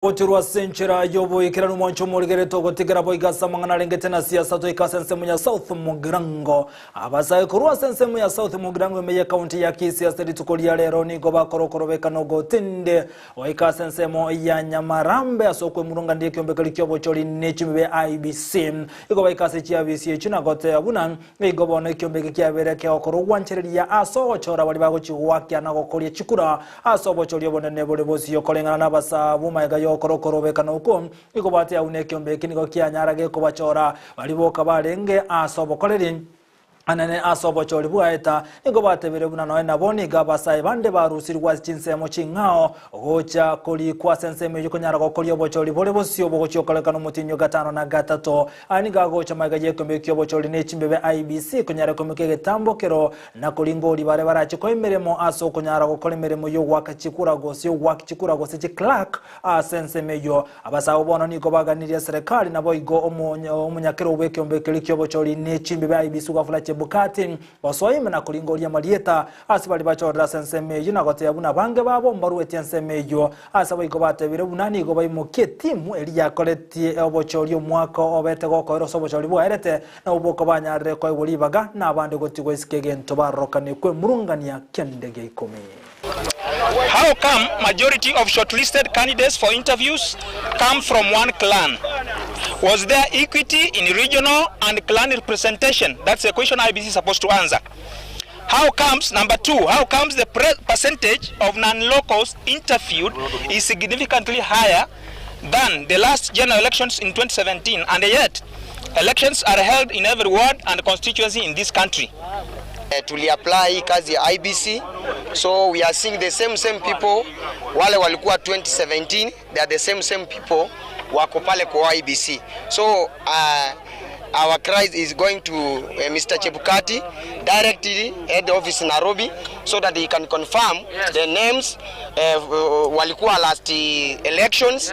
Gochorwa ase enchera y'oboikeranu mwanche omorigerete ogotigera boigo ase amang'ana arengete na siasa toika ase ensemo ya South Mugirango. Abasae korwa ase ensemo ya South Mugirango ime y'ekaunti ya Kisii ase rituko ria rero nigo bakora okorobekana ogotinde goika ase ensemo ya Nyamarambe ase okwemurungania ekiombekeri ki'obochori ne chimibe IEBC. Igo baika ase chiabisi echio na goteba buna Nigo bono ekiombe eke kiabeire kegokora ogwanchereria ase ogochora baria bagochia goakia na gokoria chikura ase obochori obonene bore bosio. Koreng'ana n'abasabu magega y'ogokora okorobekana okwo, nigo bateba buna ekiombe eke nigo kianyara gekobachora baria boka barenge ase obokoreri anene ase obochori bwaeta. Nigo batebire buna nonya nabo nigo abasae bande barusirigwe ase chinsemo ching'ao Gocha korikwa ase ensemo eyio konyara gokoria obochori bore bosio bogochia gokorekana omotienyi o gatano na gatato. Aya nigo agocha magega y'ekeombe ki'obochori ne chimbebe IEBC konyara koimokia egetambo kero na koringoria baria barache koa emeremo ase okonyara gokora emeremo y'ogoaka chikura gose y'ogoaki chikura gose chiclerk ase ensemo eyio. Abasaabo bono nigo baganirie eserekari naboigo omonyakerogo bw'ekeombe keria ki'obochori ne chimbebe IEBC Wafula Chebukati Gosoa ime na koringoria amarieta ase baria bachorire ase ensemo eyio na gotebia buna abange babo mbaruetie ensemo eyio. Ase boigo batebire buna nigo baimokie etimu eria yakoretie obochori omwaka obete gokoera ase obochori bwaerete, nabwo boka banyarire koegwa ribaga na abande gotigwa isiko egento barorokanie kwemurungania kende gia ikomi. How come majority of shortlisted candidates for interviews come from one clan? Was there equity in regional and clan representation? That's a question IEBC is supposed to answer. How comes, number two, how comes the percentage of non-locals interviewed is significantly higher than the last general elections in 2017 and yet elections are held in every ward and constituency in this country? Tuli apply hii kazi ya IEBC so we are seeing the same same people wale walikuwa 2017 they are the same same people wako pale kwa IEBC so our cry is going to Mr. Chebukati directly head office Nairobi so that he can confirm the names walikuwa last elections.